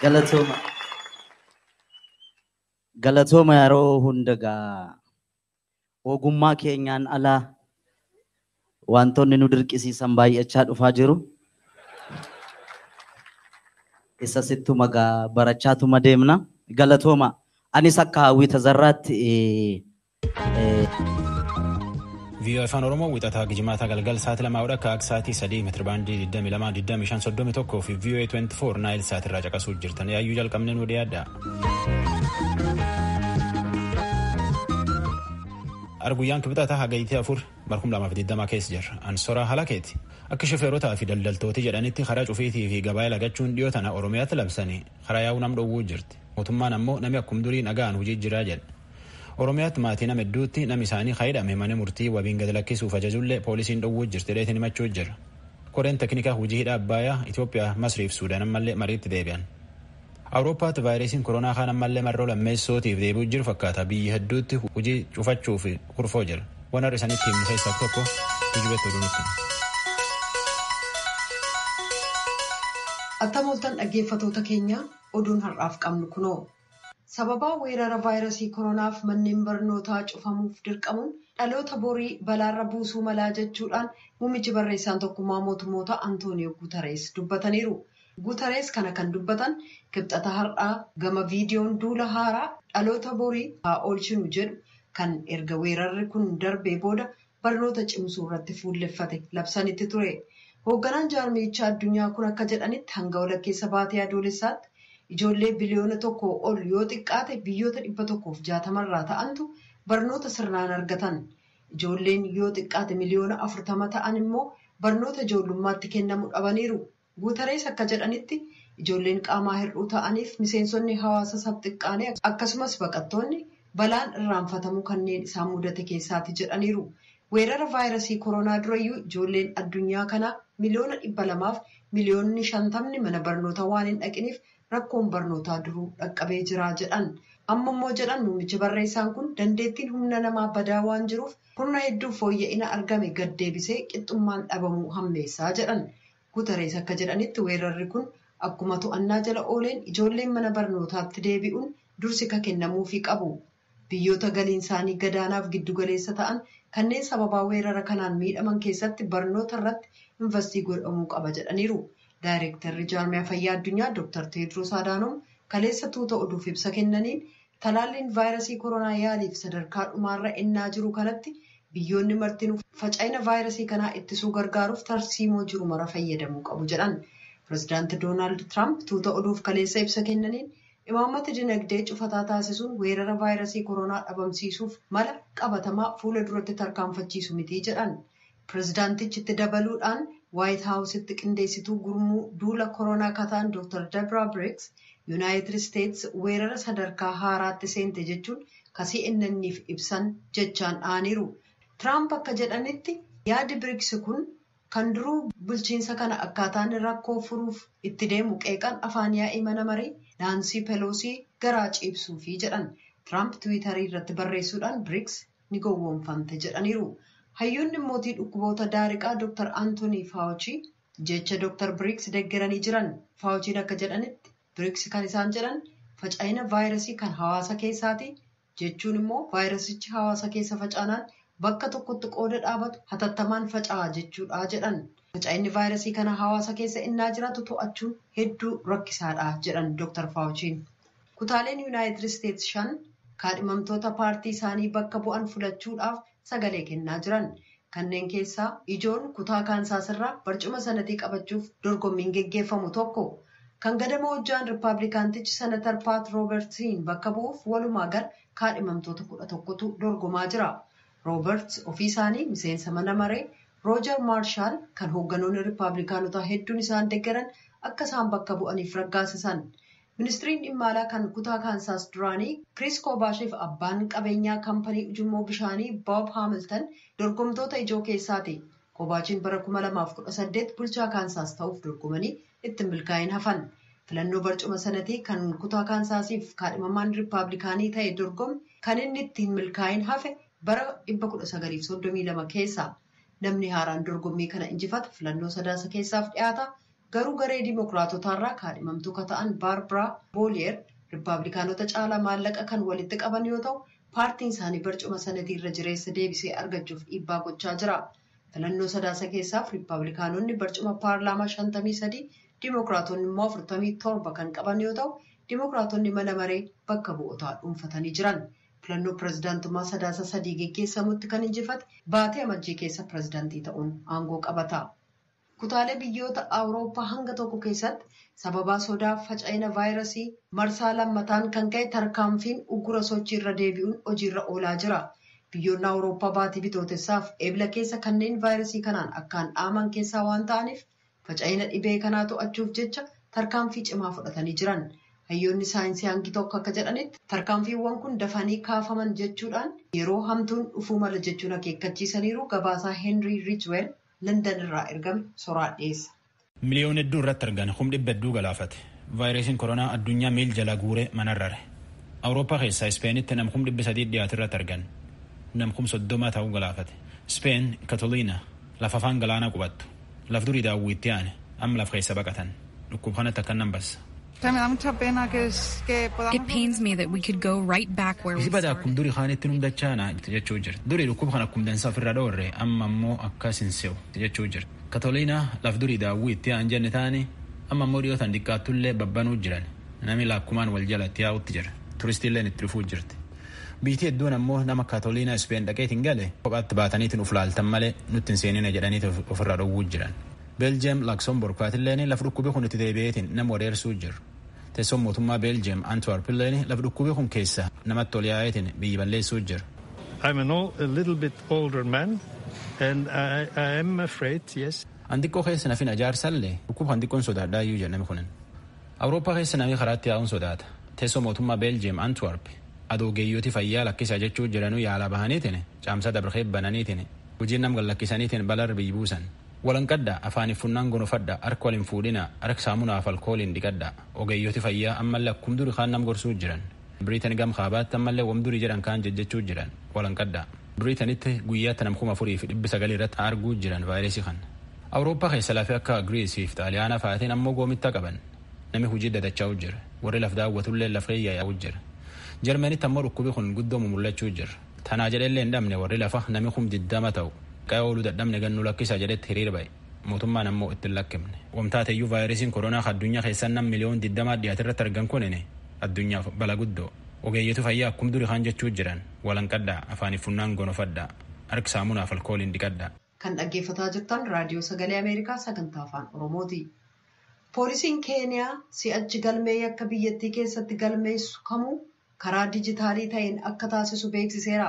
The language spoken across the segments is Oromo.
Galatooma. Galatooma yeroo hundagaa ogummaa keenyaan alaa wantoonni nu dirqisiisan baay'achaa dhufaa jiru. Isa sittuma gaa barachaatuma deemna. Galatooma. Anis akka Hawwii Tazarraatti VOA Afaan Oromoo wixataa gijimaataa galgal sa'aatii 2 akka sa'aatii 3 meetira baandii 22 25 31 fi VOA 24 Naayil sa'aatirraa caqasuu jirtan yaayyuu jalqabnee nu dhiyaadha. Arguyyaan kibxataa hagayitee 4 barkum 2020 keessa jirra. Ansoraa halakeeti. Akka shofeerotaa fi daldaltooti jedhanitti karaa cufiitii fi gabaa lagachuun dhiyoo tana Oromiyaatti labsanii karaa yaa'uu nam dhowwuu jirti. Mootummaan ammoo nami akkum durii nagaan hojii jiraa jedha. Oromiyaatti maatii nama hedduutti nam isaanii hidhame mana murtii wabiin gad lakkisuuf ajajullee poolisiin dhowwuu jirti dheetiin himachuu jira. Koreen teknikaa hojii hidha Abbaayyaa Itoophiyaa, Masrii fi Suudaan ammallee mariitti deebi'an. Awurooppaatti vaayirasiin koronaa kaan ammallee marroo lammeessootiif deebi'u jiru fakkaata. Biyyi hedduutti hojii cufachuuf kurfoo jira. Waan har'a isanitti himnu keessaa tokko tujubeetti oduunitti. Attam ooltan dhaggeeffatoota keenya, oduun har'aaf qabnu kunoo. Sababaa weerara vaayirasii koronaaf manneen barnootaa cufamuuf dirqamuun dhaloota borii balaarra buusuu malaa jechuudhaan muummichi barreessaan Tokkummaa Mootummoota Antooniyoo Guutarees dubbataniiru. Guutarees kana kan dubbatan kibxata har'aa gama viidiyoon duula haaraa dhaloota borii haa oolchinu jedhu kan erga weerarri kun darbee booda barnoota cimsuu irratti fuulleffate labsanitti ture. Hoogganaan jaarmiyichaa addunyaa kun akka jedhanitti hanga walakkeessa baatee adoolessaatti ijoollee biliyoona 1 ol yoo xiqqaate biyyoota 160rraa ta'antu barnoota sirnaan argatan. Ijoolleen yoo xiqqaate miliyoona 40 ta'an immoo barnoota ijoollummaatti kennamu dhabaniiru. Guutarees akka jedhanitti ijoolleen qaamaa hir'uu ta'aniif miseensonni hawaasa sabxiqqaalee akkasumas baqattoonni balaan irraanfatamuu kanneen isaan mudate keessaati jedhaniiru. Weerara vaayirasii koronaa durayyuu ijoolleen addunyaa kanaa miliyoona 200 fi miliyoonni 50ni mana barnootaa waan hin dhaqiniif rakkoon barnootaa duruu dhaqqabee jira jedhan. Amma immoo jedhan muummichi barreessaan kun dandeettiin humna namaa badaa waan jiruuf kurna hedduuf fooyya'ina argame gad deebisee qixxummaan dhabamuu hammeessaa jedhan. Guutarees akka jedhanitti weerarri kun akkuma to'annaa jala ooleen ijoolleen mana barnootaatti deebi'uun dursi ka kennamuufii qabu. Biyyoota galiin isaanii gadaanaaf giddugaleessa ta'an kanneen sababaa weerara kanaan miidhaman keessatti barnoota irratti investii godhamuu qaba jedhaniiru. Daayirektarri jaarmiyaa fayyaa addunyaa Dr. Teedros Adaanom kaleessa tuuta oduuf ibsa kennaniin talaalliin vaayirasii koronaa yaaliif sadarkaa dhumaarra ennaa jiru kanatti biyyoonni martinuu faca'ina vaayirasii kanaa ittisuu gargaaruuf tarsiimoo jiru mara fayyadamuu qabu jedhan. Pireezidaanti Doonaald Tiraamp tuuta oduuf kaleessa ibsa kennaniin imaammata dinagdee cufataa taasisuun weerara vaayirasii koronaa dhabamsiisuuf mala qabatamaa fuula duratti tarkaanfachiisu miti jedhan. Pireezidaantichi itti dabaluudhaan Waayit Haawusitti qindeessituu gurmuu duula koronaa kataan Dr. Debra Birx Yuunaayitid Isteets weerara sadarkaa haaraatti seente jechuun ka CNN'if ibsan jechaan dha'aniiru. Tiraamp akka jedhanitti yaadi Birx kun kan duruu bulchiinsa kana akkaataan rakkoo furuuf itti deemu qeeqan afaan yaa'ii mana maree Naansii Peloosii garaa ciibsuufi jedhan. Tiraamp Tiwiitarii irratti barreessuudhaan Birx ni gowwoomfamte jedhaniiru. Hayyoonni mootii dhukkuboota daariqaa Dr. Antoonii Faawuchii jecha Dr. Birx deeggaranii jiran. Faawuchiin akka jedhanitti Birx kan isaan jedhan faca'ina vaayirasii kan hawaasa keessaati jechuun immoo vaayirasichi hawaasa keessa facaanaan bakka tokkotti qooda dhaabatu hatattamaan faca'a jechuudha jedhan. Faca'inni vaayirasii kana hawaasa keessa innaa jiraatu to'achuun hedduu rakkisaadha jedhan Dr. Faawuchiin. Kutaaleen Yuunaayitid Isteets shan kaadhimamtoota paartii isaanii bakka bu'an filachuudhaaf sagalee kennaa jiran. Kanneen keessaa ijoon kutaa Kaansaas irraa barcuma sanatii qabachuuf dorgommiin geggeeffamu tokko. Kan gadama hojjaan Riippaabilikaantichi Senatar Paat Roobertsiin bakka bu'uuf walumaa gara kaadhimamtoota 11tu dorgomaa jira. Rooberts ofii isaanii miseensa mana maree Roojar Maarshaal kan hoogganoonni Riippaabilikaanotaa hedduun isaan deeggaran akka isaan bakka bu'aniif raggaasisan. Ministiriin dhimma alaa kan kutaa Kaansaas duraanii Kiriis Koobaashiif abbaan qabeenyaa kaampanii ujummoo bishaanii Boob Haamiltan dorgomtoota ijoo keessaati. Koobaachiin bara 2018 bulchaa Kaansaas ta'uuf dorgomanii itti milkaa'in hafan. Filannoo barcuma sanatii kan kutaa Kaansaasiif kaadhimamaan Riippaabilikaanii ta'e dorgome kan inni ittiin milkaa'in hafe bara 1932 keessa. Namni haaraan dorgommii kana injifatu filannoo Sadaasa keessaaf dhiyaata. Garuu garee Dimookiraatotaarraa kaadhimamtuu ka ta'an Baarbaraa Booliyer Riippaabilikaanota caalaa maallaqa kan walitti qaban yoo ta'u, paartiin isaanii barcuma sanatii irra jireessa deebisee argachuuf dhiibbaa gochaa jira. Filannoo Sadaasa keessaaf Riippaabilikaanonni barcuma paarlaamaa 53, Dimookiraatonni immoo 47 kan qaban yoo ta'u, Dimookiraatonni mana maree bakka bu'ootaa dhuunfatanii jiran. Filannoo pirezidaantummaa Sadaasa 3 geggeessamutti kan injifate baatee Amajjii keessa pirezidaantii ta'uun aangoo qabata. Kutaalee biyyoota Awurooppaa hanga tokko keessatti sababaa sodaa faca'ina vaayirasii marsaa lammataan kan ka'e tarkaanfiin uggura sochii irra deebi'uun hojiirra oolaa jira. Biyyoonni Awurooppaa baatii Bitootessaaf Eebla keessa kanneen vaayirasii kanaan akkaan dhaaman keessaa waan ta'aniif, faca'ina dhibee kanaa to'achuuf jecha tarkaanfii cimaa fudhatanii jiran. Hayyoonni saayinsii hangi tokko akka jedhanitti, tarkaanfiiwwan kun dafanii kaafaman jechuudhaan yeroo hamtuun dhufuu mala jechuun akeekkachiisaniiru. Gabaasaa Henry Ridgwell London irraa ergame soraa dhiyeessa. Miliyoona hedduu irratti argan, 400,000 galaafate. Vaayirasiin koronaa addunyaa miil jala guuree manarrare. Awurooppaa keessaa Ispeenitti nam 300,000 dhiyaatu irratti argan. Nam 30,000 ta'uu galaafate. Speen Katoliina lafa afaan galaanaa qubattu. Laf durii daawwiitti aane amma laf keessa baqatan. Dhukkuba kanatti akkan nan bassa. It pains me that we could go right back where we Isi bada akkum started. durii kaanitti nu dachaana jechuu jirti. Durii dhukkuba kan akkum dansaa ofirra dhoorre, amma ammoo akkas hin se'u jechuu jirti. Katoliina laf durii daawwiitti aan jenne taani amma ammoo dhiyootan xiqqaattullee babbanuu jiran. Nami lakkumaan wal jalatti yaa'utti jira. Turistiilleen itti dhufuu jirti. Biitii hedduun ammoo nama Katoliina Ispeen dhaqeetiin gale kophaatti baataniitiin uf laaltan malee nutti hin seenina jedhaniiti ofirra dhowwuu jiran. Beeljeem Laksoomborg faatilleen laf dhukkubi kun itti deebi'eetiin nama wareersuu jiru. Teessoon mootummaa Beeljeem Antwerpilleen laf dhukkubi kun keessa namatti ol yaa'eetiin biyyi balleessuu jiru. I'm a little bit older man and I am afraid, yes. An xiqqoo keessa nafin ajaarsallee dhukkuba kan xiqqoon sodaadhaa iyyuu jedhame kunin. Awurooppaa keessa namni karaatti yaa'uun sodaata. Teessoo mootummaa Beeljeem Antwerp adoo geeyyooti fayyaa lakkisaa jechuu jiranuu yaala bahaniitiin caamsaa dabarkee bananiitiin hojiin nam gallakkisaniitiin balarra biyyi buusan. Walanqadhaa, afaaniif funnaan gonofadhaa, harka waliin fuudhina, harka saamunaaf alkooliin dhiqadhaa. Ogeeyyooti fayyaa ammallee akkum duri kaan nam gorsuu jiran. Biriitan gam kaabaatti ammallee wam durii jedhan kaan jejjechuu jiran walanqadhaa. Biriitanitti guyyaatti nam 4,900 irratti arguu jiran vaayirasii kana. Awurooppaa keessa lafee akka Giriisii fi Xaaliyaanaa fa'aatiin ammoo goomitta qaban. Nami hojii dadachaa'u jira. Warri laf daawwatullee laf yaa'u jira. Jarmanitti ammoo dhukkubi kun guddoomu mul'achuu jira. Tanaa jedhellee hin dhabne warri lafa nami 20,000 ta'u. Qa'ee ooluu dadhabne gannu lakkisa jedhetti hiriira ba'e. Mootummaan ammoo itti hin lakkifne. Wamtaateyyuu vaayirasiin koronaa addunyaa keessaa nam miliyoon 20 dhiyaate irratti argan kunini addunyaaf bala guddoo. Ogeeyyitu fayyaa akkum duri kaan jechuu jiran walanqadhaa, afaaniif funnaan gonofadhaa, harka saamunaaf alkooliin dhiqadhaa. Kan dhaggeeffataa jirtan Raadiyoo Sagalee Ameerikaa sagantaa Afaan Oromooti. Poolisiin Keeniyaa si'achi galmee yakka biyyattii keessatti galmeessu kamuu karaa dijitaalii ta'een akka taasisu beeksiseera.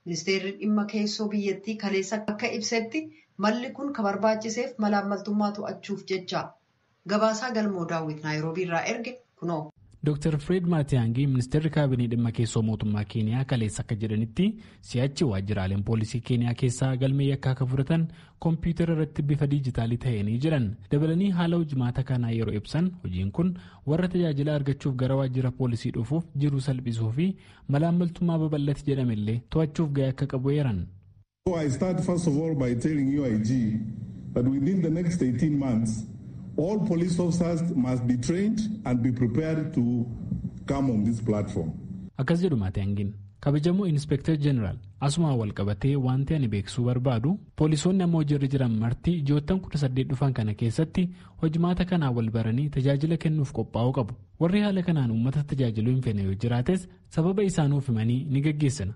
Ministeerri dhimma keessoo biyyattii kaleessa akka ibsetti, malli kun kan barbaachiseef malaammaltummaa to'achuuf jecha. Gabaasaa Galmoo Daawwit Naayiroobii irraa erge kunoo. Dr. Fred Maatiyaangii, ministeerri kaabinee dhimma keessoo mootummaa Keeniyaa, kaleessa akka jedhanitti, si'achi waajjiraaleen poolisii Keeniyaa keessaa galmee yakkaa akka fudhatan koompiyuutara irratti bifa diijitaalii ta'eenii jiran. Dabalanii haala hojimaata kanaa yeroo ibsan, hojiin kun warra tajaajila argachuuf gara waajjira poolisii dhufuuf jiruu salphisuu fi malaammaltummaa babal'ate jedhamellee to'achuuf gahee akka qabu eeran. So I start first of all by telling you, IG, that within the next 18 months, all police officers must be trained and be prepared to come on this platform. Akkas jedhu Maatiyaangiin. Kabajamoo Inspektar Jeneraal, asumaan wal qabatee wanti ani beeksisuu barbaadu, poolisoonni amma hojiirra jiran marti ji'oottan 18 dhufan kana keessatti hojimaata kanaan wal baranii tajaajila kennuuf qophaa'uu qabu. Warri haala kanaan uummata tajaajiluu hin feene yoo jiraates, sababa isaanuuf himanii ni gaggeessina.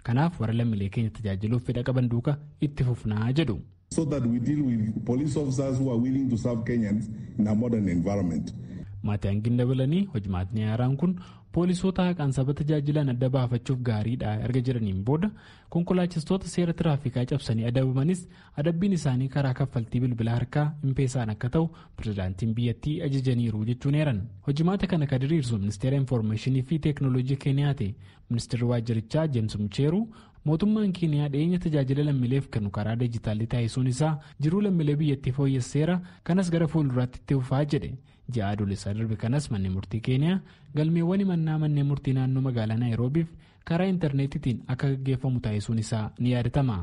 Kanaaf warra lammiilee keenya tajaajiluuf fedha qaban duuka itti fufnaa jedhu. So that we deal with police officers who are willing to serve Kenyans in a modern environment. Maatiyaangiin dabalanii, hojimaatni haaraan kun poolisoota haqaan saba tajaajilan adda baafachuuf gaariidha erga jedhaniin booda, konkolaachistoota seera tiraafikaa cabsanii adabamanis adabbiin isaanii karaa kaffaltii bilbila harkaa impeesaan akka ta'u pirezidaantiin biyyattii ajajaniiru jechuun eeran. Hojimaata kana kan diriirsu ministeera infoormeeshinii fi teeknooloojii Keeniyaati. Ministeerri waajjirichaa Jeems Mucheeru, mootummaan Keeniyaa dhiyeenya tajaajila lammiileef kennu karaa dijitaalii taasisuun isaa jiruu lammiilee biyyattii fooyyesseera, kanas gara fuulduraatti itti fufaa jedhe. Ji'a Adoolessaa darbe kanas manni murtii Keeniyaa galmeewwan himannaa manneen murtii naannoo magaalaa Naayiroobiif karaa intarneetiitiin akka gaggeeffamu taasisuun isaa ni yaadatama.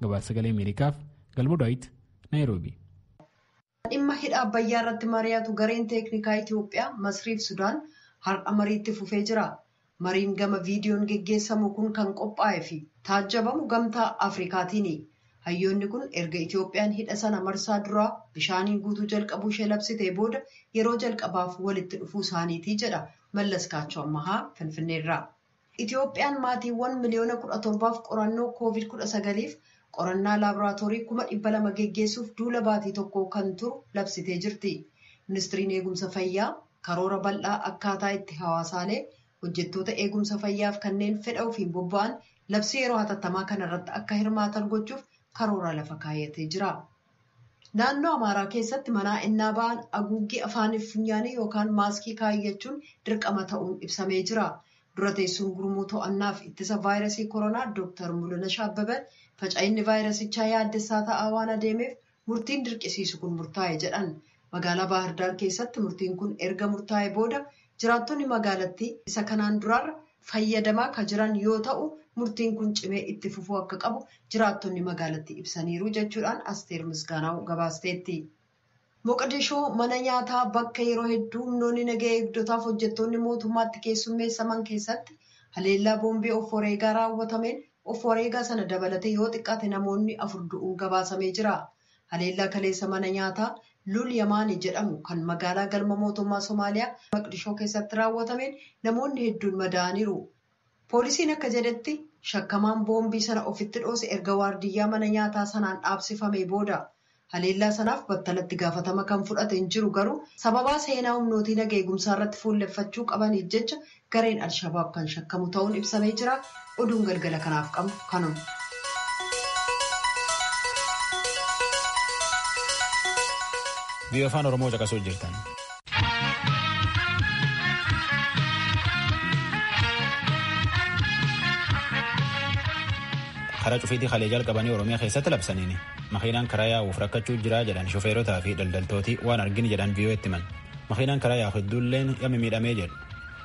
Gabaasa Sagalee Ameerikaaf Galmo Daawit, Naayiroobii. Dhimma hidha Abbayyaa irratti mari'atu gareen teeknikaa Itiyoophiyaa, Masriif Sudaan har'a mariitti fufee jira. Mariin gama viidiyoon geggeessamu kun kan qophaa'ee fi taajjabamu gamtaa Afrikaatiini. Hayyoonni kun erga Itiyoophiyaan hidha sana marsaa duraa bishaaniin guutuu jalqabuu ishee labsitee booda yeroo jalqabaaf walitti dhufuu isaaniitii jedha Mallas Kaachoo Ammahaa Finfinneerraa. Itiyoophiyaan maatiiwwan miliyoona 17f qorannoo COVID-19f qorannaa laaboraatoorii 200,000 geggeessuuf duula baatii tokko kan turu labsitee jirti. Ministiriin eegumsa fayyaa karoora bal'aa akkaataa itti hawaasaalee hojjettoota eegumsa fayyaaf kanneen fedha ofiin bobba'an labsii yeroo hatattamaa kanarratti akka hirmaatan gochuuf karoora lafa kaayyatee jira. Naannoo Amaaraa keessatti manaa innaa ba'an haguuggii afaaniif funyaanii yookaan maaskii kaayyachuun dirqama ta'uun ibsamee jira. Dura teessuun gurmuu to'annaaf ittisa vaayirasii koronaa Dr. Mul'ina Abbabee faca'inni vaayirasichaa yaaddessaa ta'aa waan adeemeef murtiin dirqisiisu kun murtaa'e jedhan. Magaalaa Baahirdaar keessatti murtiin kun erga murtaa'e booda jiraattonni magaalattii isa kanaan duraarra fayyadamaa kan jiran yoo ta'u murtiin kun cimee itti fufuu akka qabu jiraattonni magaalattii ibsaniiru jechuudhaan Asteer Misgaanaw gabaasteetti. Moqodishoo mana nyaataa bakka yeroo hedduu humnoonni nagaa eegdotaaf hojjettoonni mootummaatti keessummeessaman keessatti haleellaa boombii of wareegaa raawwatameen of wareegaa sana dabalatee yoo xiqqaate namoonni 4 du'uun gabaasamee jira. Haleellaa kaleessa mana nyaataa Lul Yamaanii jedhamu kan magaalaa galma mootummaa Somaaliyaa Moqodishoo keessatti raawwatameen namoonni hedduun madaa'aniiru. Poolisiin akka jedhetti shakkamaan boombii sana ofitti dhoose erga waardiyyaa mana nyaataa sanaan dhaabsifamee booda. Haleellaa sanaaf battalatti gaafatama kan fudhate hin jiru garuu sababaa seenaa humnootii naga eegumsaa irratti fuulleffachuu qabaniif jecha gareen Alshabaab kan shakkamu ta'uun ibsamee jira. Oduun galgala kanaaf qabnu kanuma. Biyya afaan Oromoo caqasuu jirtan. Karaa cufiitii kalee jalqabanii Oromiyaa keessatti labsaniini makiinaan karaa yaa'uuf rakkachuu jiraa jedhan shofeerotaa fi daldaltootii waan arginu jedhan viiyoo'etti himan. Makiinaan karaa yaa'u hedduulleen yammi miidhamee jedhu.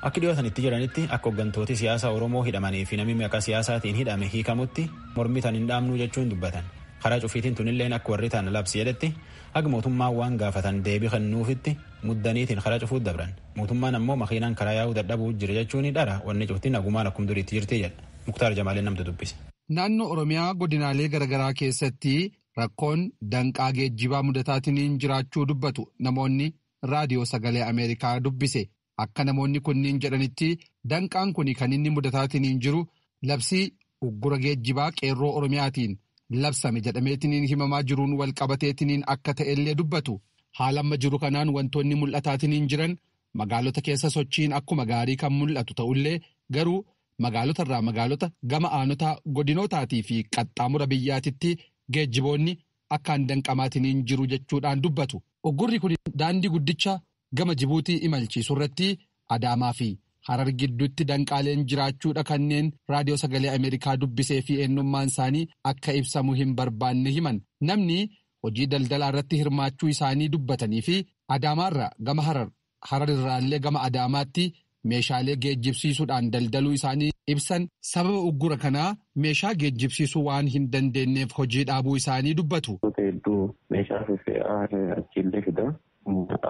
Akka dhiyootan itti jedhanitti akka hooggantooti siyaasaa Oromoo hidhamanii fi namni maqaa siyaasaatiin hidhame hiikamutti mormii tan hin dhaabnuu jechuun dubbatan. Karaa cufiitiin tunilleen akka warri tan labsi jedhetti haga mootummaan waan gaafatan deebii kennuufitti muddaniitiin karaa cufuu dabran. Mootummaan ammoo makiinaan karaa yaa'uu dadhabuu jira jechuun dhara wanni cuftiin hagumaan akkum duriitti jirti jedha. Muktaar Jamaaleen namtu dubbise. Naannoo Oromiyaa godinaalee garaagaraa keessatti rakkoon danqaa geejjibaa mudataatiin jiraachuu dubbatu namoonni raadiyoo sagalee Ameerikaa dubbise. Akka namoonni kunniin jedhanitti danqaan kun kan inni mudataatiin jiru labsii uggura geejjibaa qeerroo Oromiyaatiin labsame jedhameetiin himamaa jiruun walqabateetiin akka ta'ellee dubbatu. Haala amma jiru kanaan wantoonni mul'ataatiin jiran magaalota keessa sochiin akkuma gaarii kan mul'atu ta'ullee garuu. Magaalota irraa magaalota gama aanotaa godinootaatii fi qaxxaamura biyyaatitti geejjiboonni akkaan danqamaatiin jiru jechuudhaan dubbatu. Uggurri kun daandii guddicha gama Jibuutii imalchiisu irratti Adaamaa fi Harar gidduutti danqaaleen jiraachuudha kanneen raadiyoo sagalee Ameerikaa dubbisee fi eenyummaan isaanii akka ibsamu hin barbaanne himan. Namni hojii daldalaa irratti hirmaachuu isaanii dubbatanii fi Adaamaarraa gama Harar, Harar irraallee gama Adaamaatti. Meeshaalee geejjibsiisuudhaan daldaluu isaanii ibsan sababa uggura kanaa meeshaa geejjibsiisuu waan hin dandeenyeef hojii dhaabuu isaanii dubbatu. Hedduu meeshaa fe'aa achiillee fida.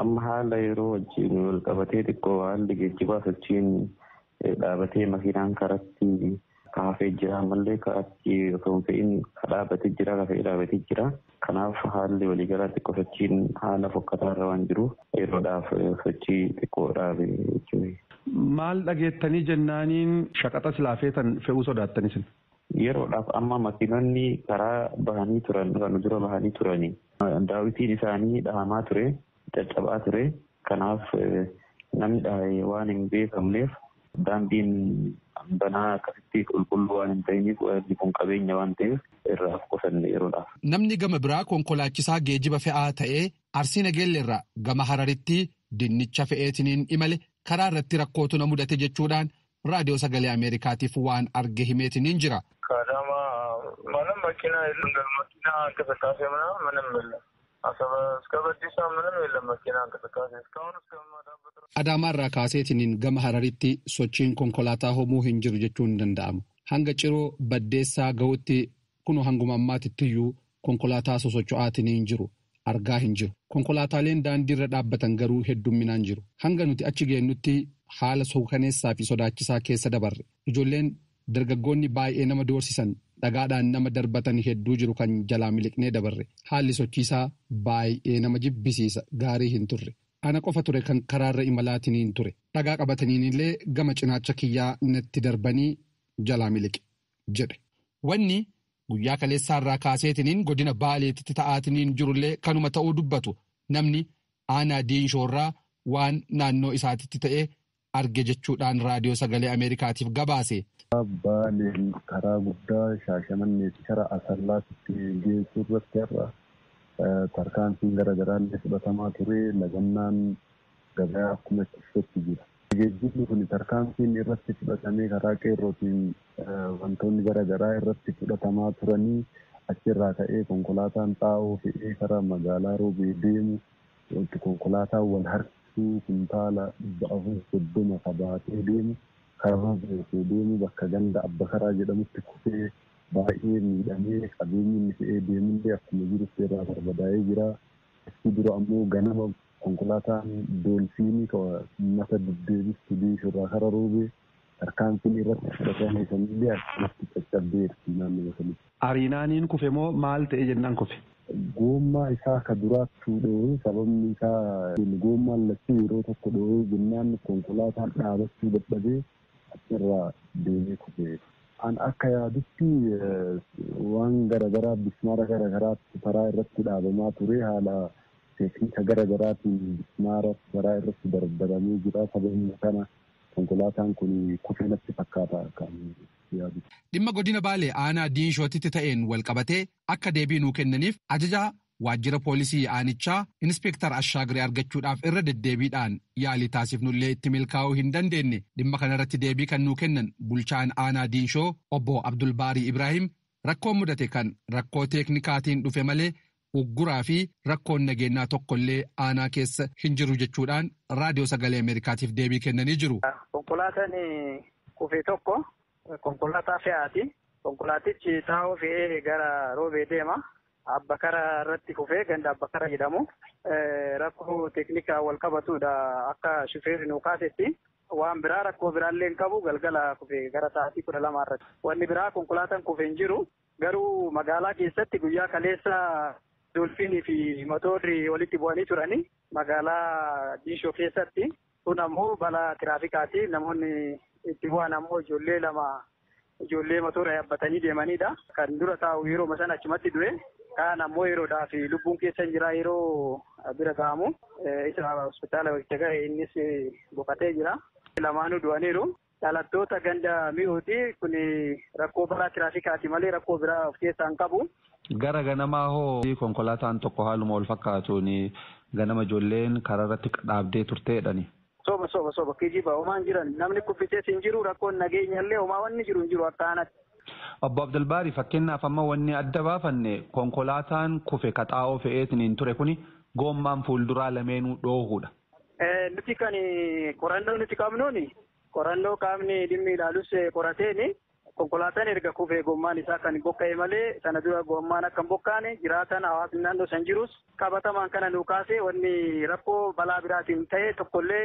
Amma haala yeroo wajjin wal qabatee xiqqoo haalli geejjibaa sochiin dhaabatee makiinaan karatti kaafee jira ammallee karaatti osoo hin fe'in dhaabatee jira kafee dhaabatee jira. Kanaaf haalli waliigalaa xiqqoo sochiin haala fokkataa irra waan jiruuf yeroodhaaf sochii xiqqoo dhaabe jechuudha. Maal dhageettanii jennaaniin shaqaxa silaa feetan fe'uu sodaattanis? Yeroodhaaf amma makiinonni karaa bahanii turan kan dura bahanii turani. Daawitiin isaanii dhahamaa ture, caccabaa ture. Kanaaf namni dhahe waan hin beekamneef daandiin banaa akkasitti qulqulluu waan hin ta'iniif wanti kun qabeenya waan ta'eef irraa qusanne yeroodhaaf. Namni gama biraa konkolaachisaa geejiba fe'aa ta'ee Arsii Nageelleerraa gama Hararitti dinnicha fe'eetiniin imale karaa irratti rakkootu na mudate jechuudhaan raadiyoo sagalee Ameerikaatiif waan arge himeetiniin jira. ምንም መኪና የለም። መኪና እንቅስቃሴ ምናምን ምንም የለም። እስከ በዲሳ ምንም የለም መኪና እንቅስቃሴ እስካሁን እስከምመጣበት Adaamaarraa kaaseetiniin gama Hararitti sochiin konkolaataa homuu hin jiru jechuun hin danda'amu. Hanga ciroo baddeessaa gahutti kun hanguma ammaatittiyyuu konkolaataa sosocho'aatiin hin jiru. argaa hin jiru. Konkolaataaleen daandiirra dhaabbatan garuu heddumminaan jiru. Hanga nuti achi geenyutti haala suukaneessaa fi sodaachisaa keessa dabarre. Ijoolleen dargaggoonni baay'ee nama doorsisan dhagaadhaan nama darbatan hedduu jiru kan jalaa miliqnee dabarre. Haalli sochiisaa baay'ee nama jibbisiisa gaarii hin turre. Ana qofa ture kan karaarra imalaatiniin ture. Dhagaa qabataniinillee gama cinaacha kiyyaa natti darbanii jalaa miliqe jedhe. Wanni guyyaa kaleessaarraa kaaseetiniin godina Baaleetitti ta'aatiniin jirullee kanuma ta'uu dubbatu namni aanaa diinshoorraa waan naannoo isaatitti ta'e arge jechuudhaan raadiyoo sagalee Ameerikaatiif gabaase. Baaleen karaa guddaa Shaashamannee karaa Asallaatti geessu irratti har'a tarkaanfiin garaagaraa illee fudhatamaa ture lagannaan gabaa akkuma itti jira. Geejjibni kun tarkaanfiin irratti fudhatamee karaa qeerrootiin wantoonni garaagaraa irratti fudhatamaa turanii achirraa ka'ee konkolaataan xaa'oo fe'ee karaa magaalaa Roobee deemu konkolaataan wal harkisuu kuntaala 430 qabaatee deemu karaa Roobee deemu bakka ganda Abba Karaa jedhamutti kufee baay'ee miidhamee qabeenyi inni fe'ee deemullee akkuma jirutti irraa barbadaa'ee jira. Achi dura ammoo ganama konkolaataan doolfiinii uummata deddeebistu diishurraa kara Roobee tarkaanfiin irratti fudhatame sanillee akkanatti caccabdeerti naannoo sanatti. Ariinaaniin kufe moo maal ta'e jennaan kufe? Goommaa isaa ka duraatti dhoowwe sababni isaa goommaan lachuu yeroo tokko dhoowwe jennaan konkolaataan dhaabachuu dadhabee achirraa deemee kufe. An akka yaadutti waan garaagaraa bismaara garaagaraatti karaa irratti dhaabamaa ture haala teeknika garaagaraatiin bismaara karaa irratti darbaramee jira sababni kana konkolaataan kun kufee natti fakkaata kan yaadu. Dhimma godina Baalee aanaa diinshootitti ta'een wal qabatee akka deebii nuu kennaniif ajajaa waajjira poolisii aanichaa inspeektar Ashaagiree argachuudhaaf irra deddeebiidhaan yaalii taasifnullee itti milkaa'uu hin dandeenye. Dhimma kanarratti deebii kan nuu kennan bulchaan aanaa diinshoo obbo Abdulbaarii Ibraahim rakkoon mudate kan rakkoo teeknikaatiin dhufe malee ugguraa fi rakkoon nageenyaa tokkollee aanaa keessa hin jiru jechuudhaan raadiyoo sagalee Ameerikaatiif deebii kennanii jiru. Konkolaataan kufe tokko konkolaataa fe'aati. Konkolaatichi xaa'oo fe'ee gara Roobee deema. Abba Karaa irratti kufee ganda Abba Karaa jedhamu. Rakkoo teeknikaa wal qabatudha akka shufeerri nu kaasetti. Waan biraa rakkoo biraallee hin qabu galgala kufee gara sa'aatii 12 irratti. Wanni biraa konkolaataan kufee hin jiru. Garuu magaalaa keessatti guyyaa kaleessa doolfiinii fi motorri walitti bu'anii turanii magaalaa Diinshoo keessatti. Kun ammoo balaa tiraafikaati. Namoonni itti bu'an ammoo ijoollee lama ijoollee motora yaabbatanii deemanidha. Kan dura taa'u yeroo sana achumatti du'e. Kaan ammoo yeroodhaaf lubbuun keessa hin jira yeroo bira ga'amu. Isa hospitaala walitti gahe innis boqotee jira. Lamaanuu du'aniiru. Dhalattoota ganda mi'ooti. Kun rakkoo balaa tiraafikaati malee rakkoo biraa of keessaa hin qabu. Gara ganamaa hoo konkolaataan tokko haaluma wal fakkaatuun ganama ijoolleen karaa irratti dhaabdee turteedhani. Soba soba soba kijiba homaan jiran namni kuffisees hin jiru rakkoon nageenyallee homaa wanni jiru hin jiru akka aanatti. Obbo Abdulbaarii fakkeenyaaf amma wanni adda baafanne konkolaataan kufe ka xaa'oo fe'eetiin ture kuni goommaan fuulduraa lameenuu dhoohuudha. Nuti kan qorannoo nuti qabnuuni qorannoo qaamni dhimmi ilaalus qorateeni konkolaataan erga kufee gommaan isaa kan bokka'e malee sana dura gommaan akka hin bokkaane jiraatan hawaasni naannoo san jirus qabatamaan kana nu kaase wanni rakkoo balaa biraatiin ta'e tokkollee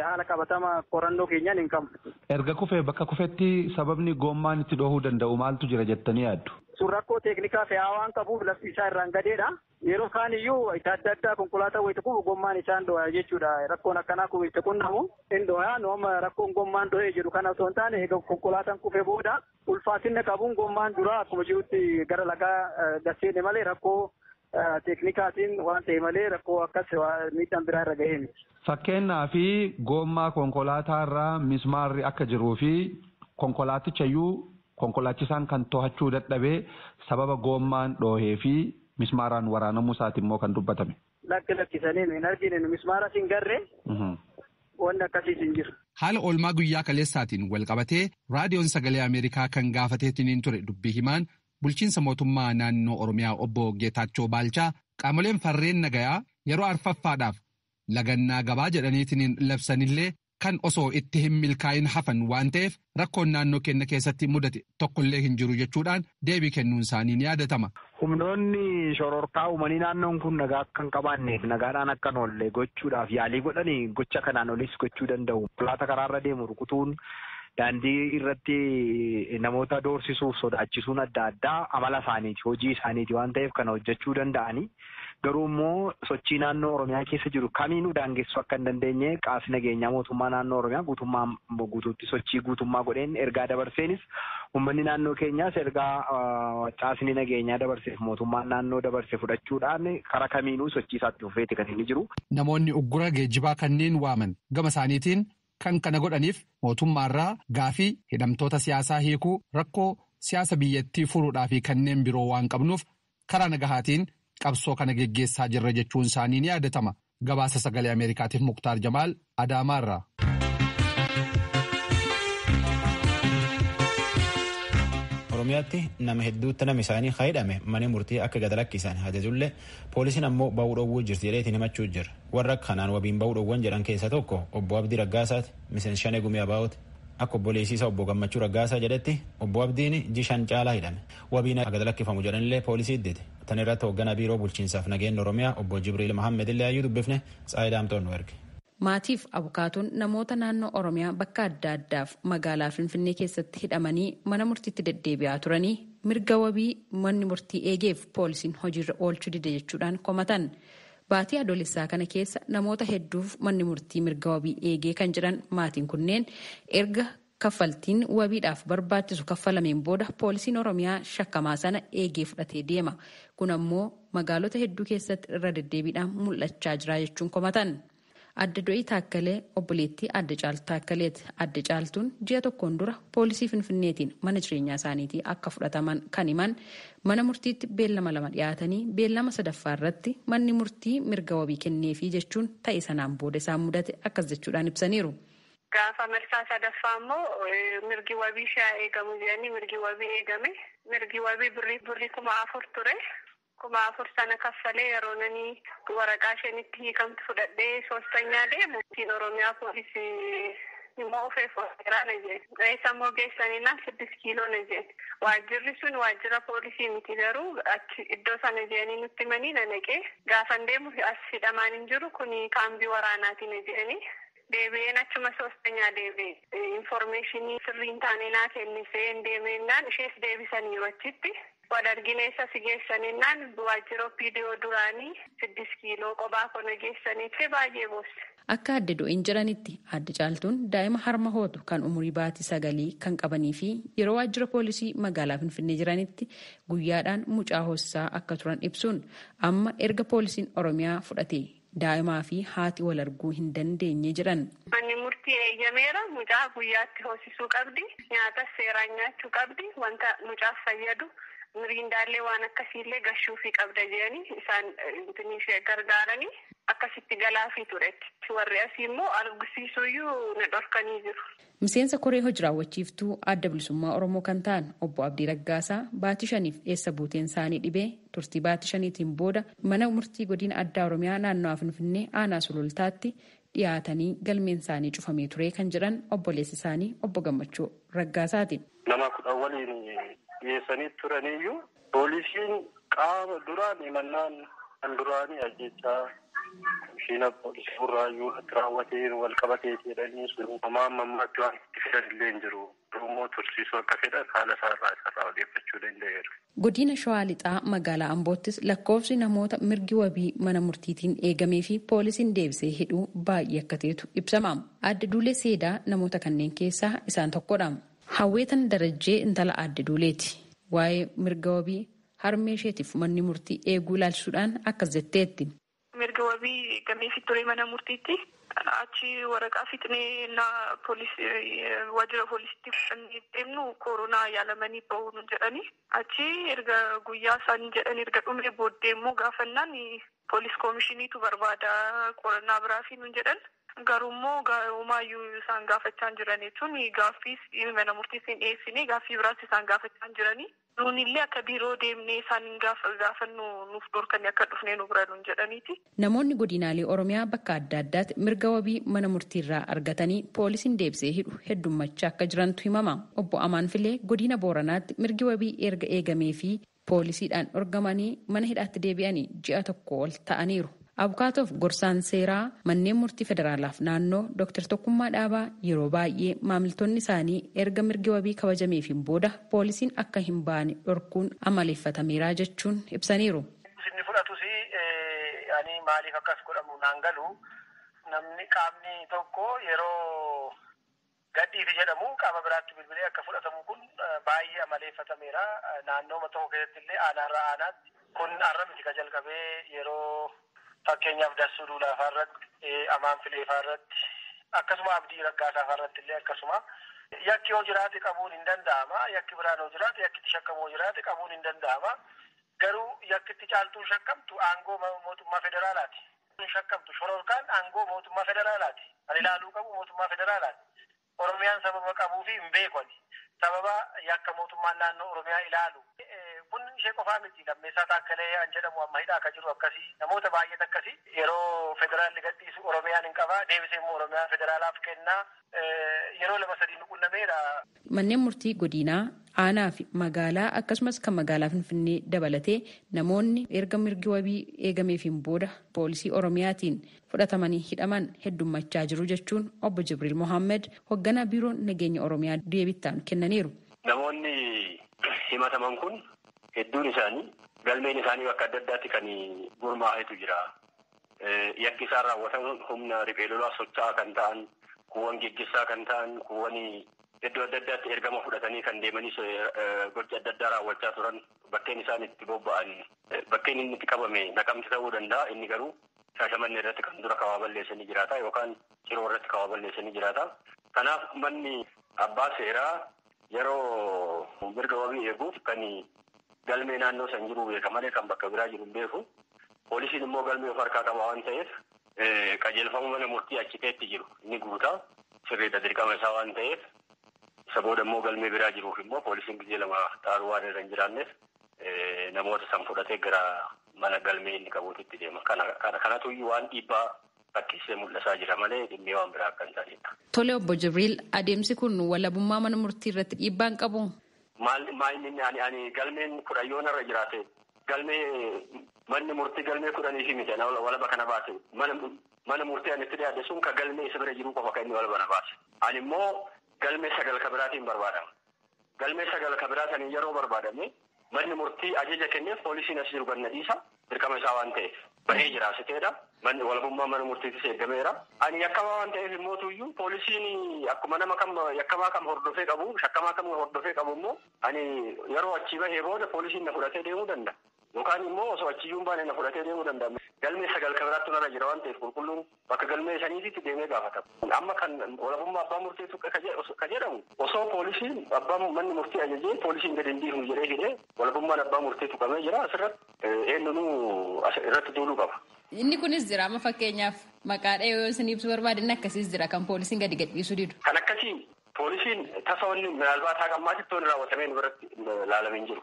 haala qabatama qorannoo keenyaan hin qabnu. Erga kufee bakka kufetti sababni gommaan itti dhohuu danda'u maaltu jira jettanii yaaddu? Sun rakkoo teeknikaa fe'aa waan qabuuf lafti isaa irraan gadeedha. Yeroo kaan iyyuu itti adda addaa konkolaataa wayita kufu gommaan isaan dho'a jechuudha. Rakkoon akkanaa kun itti qunnamu hin dho'a. Nu amma rakkoon gommaan dho'ee jedhu kana osoo hin taane egaa konkolaataan kufee booda ulfaatinna qabuun gommaan duraa akkuma jirutti gara lagaa gasseene malee rakkoo teeknikaatiin waan ta'e malee rakkoo akkas miidhaan biraa irra ga'ee miti. Fakkeenyaa fi gommaa konkolaataa irraa mismaarri akka jiruu fi konkolaaticha iyyuu konkolaachisaan kan to'achuu dadhabee sababa gommaan dhoohee fi mismaaraan waraanamuu isaati immoo kan dubbatame. Lakki lakkisanii hin argine mismaara hin garree wanni akkasiis hin jiru. Haala oolmaa guyyaa kaleessaatiin wal qabatee raadiyoon sagalee Ameerikaa kan gaafateetiin ture dubbii himaan bulchiinsa mootummaa naannoo Oromiyaa obbo Geetaachoo Baalchaa qaamoleen farreen nagayaa yeroo arfaffaadhaaf lagannaa gabaa jedhaniitiin labsanillee kan osoo itti hin milkaa'in hafan waan ta'eef rakkoon naannoo keenya keessatti mudate tokkollee hin jiru jechuudhaan deebii kennuun isaanii ni yaadatama. Humnoonni shororkaa uumanii naannoon kun nagaa akka hin qabaanneef nagaadhaan akka hin oolle gochuudhaaf yaalii godhanii gocha kanaan olis gochuu danda'u. Konkolaataa karaarra deemu rukutuun daandii irratti namoota doorsisuuf sodaachisuun adda addaa amala isaaniiti hojii isaaniiti waan ta'eef kana hojjechuu danda'anii. Garuu immoo sochii naannoo Oromiyaa keessa jiru kamiinuu daangessuu akka hin dandeenye qaamni nageenyaa mootummaa naannoo Oromiyaa guutummaa guutuutti sochii guutummaa godheen ergaa dabarseenis uummanni naannoo keenyaas ergaa caasni nageenyaa dabarseef mootummaan naannoo dabarse fudhachuudhaan karaa kamiinuu sochii isaatti fufeeti kan inni jiru. Namoonni uggura geejjibaa kanneen waaman gama isaaniitiin kan kana godhaniif mootummaarraa gaafii hidhamtoota siyaasaa hiikuu rakkoo siyaasa biyyattii furuudhaa fi kanneen biroo waan qabnuuf karaa nagahaatiin qabsoo kana geggeessaa jirra jechuun isaanii ni yaadatama. Gabaasa sagalee Ameerikaatiif Muktaar Jamaal Adaamaarraa. Oromiyaatti nama hedduutti nama isaanii hidhame mana murtii akka gad lakkisan ajajullee poolisiin ammoo ba'uu dhoowwuu jirti jedheetiin himachuu jira. Warra kanaan wabiin ba'uu dhoowwan jedhan keessaa tokko obbo Abdii Raggaasaati miseensa shanee gumii abaa'ooti. Akka obboleessiisa obbo Gammachuu Raggaasaa jedhetti obbo Abdiin jishan caalaa hidhame. Wabiin akka gad lakkifamu jedhanillee poolisii iddite. Tan irratti hoogganaa biiroo bulchiinsaaf nageenya Oromiyaa obbo Jibriil Mahammed illee hayyuu dubbifne Tsaayidaamtoon nu erge. Maatiif abukaatuun namoota naannoo Oromiyaa bakka adda addaaf magaalaa Finfinnee keessatti hidhamanii mana murtiitti deddeebi'aa turanii mirga wabii manni murtii eegeef poolisiin hojiirra oolchuu dide jechuudhaan komatan. Baatii adoolessaa kana keessa namoota hedduuf manni murtii mirga wabii eegee kan jedhan maatiin kunneen erga kaffaltiin wabiidhaaf barbaachisu kaffalameen booda poolisiin Oromiyaa shakkamaa sana eegee fudhatee deema. Kun ammoo magaalota hedduu keessatti irra deddeebiidhaan mul'achaa jira jechuun komatan. Adda Do'ii Taakkalee obboleettii Adda Caaltuu Taakkaleeti. Adda Caaltuun ji'a tokkoon dura poolisii Finfinneetiin mana jireenyaa isaaniitii akka fudhataman kan himan mana murtiitti beellama lama dhiyaatanii beellama sadaffaa irratti manni murtii mirga wabii kenneefii jechuun ta'e sanaan booda isaan mudate akkas jechuudhaan ibsaniiru. Gaafa marsaa sadaffaa immoo mirgi wabii ishee eegamu jedhanii mirgi wabii eegame. Mirgi wabii birrii 4,000 ture. 4,000 sana kaffalee yeroo nani waraqaa isheen itti hiikamtu fudhadhee soostanyaa deemu. Oromiyaa poolisii immoo ofee fooseeraa na jeen. Eessa immoo geessaniinaan 6 kiiloo na jeen. Waajjirri sun waajjira poolisii miti garuu achi iddoo sana jeenii nutti manii na naqee gaafan deemu as hidhamaan hin jiru kuni kaambii waraanaati na jeeni. Deebi'een achuma soostanyaa deebi'e. Infoormeeshinii sirrii hin taane naa kennisee hin deemeennaan ishees deebisaniiru achitti. Wal argineessa si geessaninnaan waajjira OPDO duraanii 6 kiiloo qophaa kona geessanitti baay'ee boosse. Akka adda do'iin jedhanitti adda caaltuun daa'ima harma hootu kan umurii baatii 9 kan qabanii fi yeroo waajjira poolisii magaalaa Finfinnee jiranitti guyyaadhaan mucaa hoosisaa akka turan ibsuun amma erga poolisiin Oromiyaa fudhate daa'imaa fi haati wal arguu hin dandeenye jedhan. Manni murtii eeyyameera mucaa guyyaatti hoosisuu qabdi nyaatas seeraan nyaachuu qabdi wanta mucaaf fayyadu. Miriindaallee waan akkasiillee gashuufii qabda jedhanii isaan ishee gargaaranii akkasitti galaafii turetti. Warri asii immoo argisiisuyyuu na dhorkanii jiru. Miseensa koree hojii raawwachiiftuu adda bilisummaa Oromoo kan ta'an obbo Abdii Raggaasaa baatii 5 eessa buuteen isaanii dhibee turtii baatii 5tiin booda mana murtii godina addaa Oromiyaa naannawaa Finfinnee aanaa Sulultaatti dhiyaatanii galmeen isaanii cufamee ture kan jedhan obboleessi isaanii obbo Gammachuu Raggaasaati. Nama 10 waliin dhiyeessanii turaniyyuu poolisiin qaama duraan himannaan kan duraanii ajjechaa komishiina poolisii burraayyuu irratti raawwateen wal qabatee jedhanii sun homaa ammaatti waan itti fedhan illee hin jiru. Immoo tursiisuu akka fedhan haala isaarraa odeeffachuu danda'eera. Godina Shawaa Lixaa magaalaa Amboottis lakkoofsi namoota mirgi wabii mana murtiitiin eegamee fi poolisiin deebisee hidhuu baay'ee akka ta'etu ibsama. Adda Duulee Seedaa namoota kanneen keessaa isaan tokkodha. Hawweetan Darajjee intala Adda Duuleeti. Waa'ee mirga wabii harmee isheetiif manni murtii eeguu ilaalchisuudhaan akkas jetteetti. Mirga wabii eegameefii ture mana murtiitti. Achi waraqaa fixnee waajjira poolisiitti fudhannee deemnu koronaa yaalamanii bahu nu jedhani. Achi erga guyyaa isaanii jedhan erga dhumee booddee immoo gaafannaan poolis koomishiniitu barbaada qorannaa biraa fi nu jedhan. Garuummoo homaayyuu isaan gaafachaa hin jiran jechuun gaaffii mana murtiis hin dhiyeessine gaaffii biraas isaan gaafachaa hin jirani. Nuun illee akka biiroo deemnee isaan gaafannu nuuf dhorkanii akka dhufnee nu bira nuun jedhaniiti. Namoonni godinaalee Oromiyaa bakka adda addaatti mirga wabii mana murtiirraa argatanii poolisiin deebisee hidhu heddummachaa akka jirantu himama. Obbo Amaan Filee godina Booranaatti mirgi wabii erga eegamee fi poolisiidhaan dhorkamanii mana hidhaatti deebi'anii ji'a tokko ol ta'aniiru. Abukaatoof gorsaan seeraa manneen murtii federaalaaf naannoo Dr. Tokkummaa Dhaabaa yeroo baay'ee maamiltoonni isaanii erga mirgi wabii kabajameefiin booda poolisiin akka hin baane dhorkuun amaleeffatameera jechuun ibsaniiru. Inni fudhatus ani maaliif akkas godhamu naan galu namni qaamni tokko yeroo gadhiifi jedhamu qaama biraatti bilbilee akka fudhatamu kun baay'ee amaleeffatameera. Naannooma tokko keessatti illee aanaarraa aanaatti kun har'a miti ka jalqabee yeroo. Fakkeenyaaf Dassuu Duulaa irratti, Amaan Fileefaa irratti, akkasuma Abdii Raggaasaa irratti illee akkasuma. Yakki yoo jiraate qabuun hin danda'ama. Yakki biraan yoo jiraate, yakkitti shakkamu yoo jiraate qabuun hin danda'ama. Garuu yakkitti caaltuun shakkamtu aangoo mootummaa federaalaati. Shakkamtu shororkaan aangoo mootummaa federaalaati. Kan ilaaluu qabu mootummaa federaalaati. Oromiyaan sababa qabuu fi hin beeku. Sababa yakka mootummaan naannoo Oromiyaa ilaalu. Kun ishee qofaa miti. Lammeessaa Taakkalee an jedhamu amma hidhaa akka jiru akkasii namoota baay'eet akkasii yeroo federaalli gadhiisu Oromiyaan hin qabaa deebisee immoo Oromiyaa federaalaaf kennaa yeroo 2-3 nu qunnameera. Manneen murtii godinaa aanaa fi magaalaa akkasumas kan magaalaa Finfinnee dabalatee namoonni erga mirgi wabii eegameefiin booda poolisii Oromiyaatiin fudhatamanii hidhaman heddummachaa jiru jechuun obbo Jibriil Mohaammed hoogganaa biiroo nageenya Oromiyaa deebittaan kennaniiru. Namoonni himataman kun hedduun isaanii galmeen isaanii bakka adda addaatti kan gurmaa'etu jira. Yakki isaan raawwatan humna riphee lolaa socho'aa kan ta'an, kuuwwan geggeessaa kan ta'an, kuuwwan iddoo adda addaatti ergama fudhatanii kan deemanii gocha adda addaa raawwachaa turan bakkeen isaan itti bobba'an bakkeen inni itti qabame naqamti ta'uu danda'a. Inni garuu Shaashamannee irratti kan dura kawaa balleessanii jiraata yookaan Ciroo irratti kawaa balleessanii jiraata. Kanaaf manni abbaa seeraa yeroo mirga wabii eeguuf kan galmee naannoo san jiru beeka malee kan bakka biraa jiru hin beeku. Poolisiin immoo galmee of harkaa qaba waan ta'eef qajeelfama mana murtii achi ta'etti jiru inni guutaa sirriidha dirqama isaa waan ta'eef isa booda immoo galmee biraa jiruuf immoo poolisiin gizee lama xaaruu waan irra hin jiraanneef namoota san fudhatee gara mana galmee inni qabuutitti deema. Kanatu waan dhiibbaa fakkeessee mul'isaa jira malee dhimmee waan biraa akka hin taanedha. Tole obbo Jibriil, adeemsi kun walabummaa mana murtii irratti dhiibbaa hin qabu? Maal inni ani galmeen 10 yoon irra jiraate galmee manni murtii galmee 10 fi miti walaba kana baase mana murtii ani itti dhiyaate sun ka galmee isa bira jiru qofa kan inni walaba na baase. Ani immoo galmee 9 ka biraatiin barbaadama. Galmee 9 ka biraa sanii yeroo barbaadame manni murtii ajaja kenneef poolisiin as jiru ganna dhiisa dirqama isaa waan ta'eef bahee jiraasiteedha. Manni walabummaa mana murtiitis eegameera. Ani yakkamaa waan ta'eef immoo tuyyuu poolisiin akkuma nama kam yakkamaa kam hordofee qabu shakkamaa kam hordofee qabu immoo ani yeroo achii bahee booda poolisiin na fudhatee deemuu danda'a. Yookaan immoo osoo achiyyuu hin baane na fudhatee deemuu danda'a. Galmee 9 kan biraatti narra jira waan ta'eef qulqulluun bakka galmee saniititti deemee gaafatama. Amma kan walabummaa abbaa murtiitu ka jedhamu osoo poolisiin abbaa manni murtii ajajee poolisiin gadi hin dhiifnu jedhee hidhee walabummaan abbaa murtii tuqamee jira asirratti eenyunuu irratti duuluu qaba. Inni kunis jira amma fakkeenyaaf maqaa dhahee yoo isin ibsuu barbaadan akkasiis jira kan poolisiin gadi gadhiisuu didu. Kan akkasii poolisiin tasa wanni minaalbaataa qammaatitti wanni raawwatamee nu biratti ilaalamee hin jiru.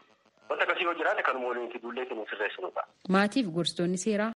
Wanta akkasii yoo jiraate kanuma waliin itti duullee kan sirreessinudha. Maatiif gorsitoonni seeraa